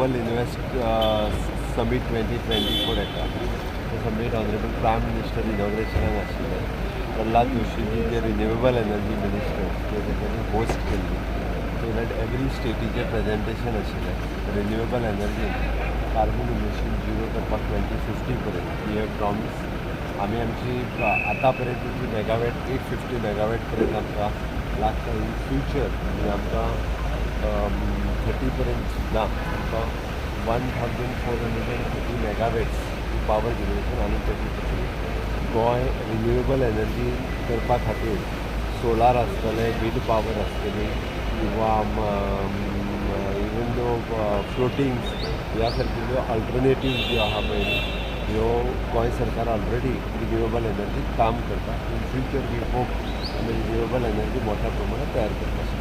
Global invest summit 2024 येता. तो summit honourable prime minister इनॉग्रेशनाक आशिल्ले. प्रल्हाद जोशीजी जे रिन्युएबल एनर्जी मिनिस्टर ते तेंच्यांनी होस्ट केल्ली. सो that every स्टेटीचें प्रेजेंटेशन आशिल्लें renewable energy carbon emission zero करपाक 2050 पर्यंत we have promise. आमी आमची आतां पर्यंत मेगावॅट 850 मेगावॅट पर्यंत आमकां लागता. इन फ्युचर म्हणजे आमकां 30 पर्यंत सुद्दां आमकां 1430 megawatts power generation आनी करची पडटली. गोंय रिन्युएबल एनर्जी करपा खातीर सोलार आसतलें, विंड पावर आसतली किंवा इवन दो फ्लोटींग ह्या सारकिल्ल्यो अल्टरनेटीव ज्यो आहा पळय न्ही, ह्यो गोंय सरकार ऑलरेडी रिन्युएबल एनर्जी काम करता. इन फ्युचर we hope आमी रिन्युएबल एनर्जी मोठ्या प्रमाणात तयार करपाक शकता.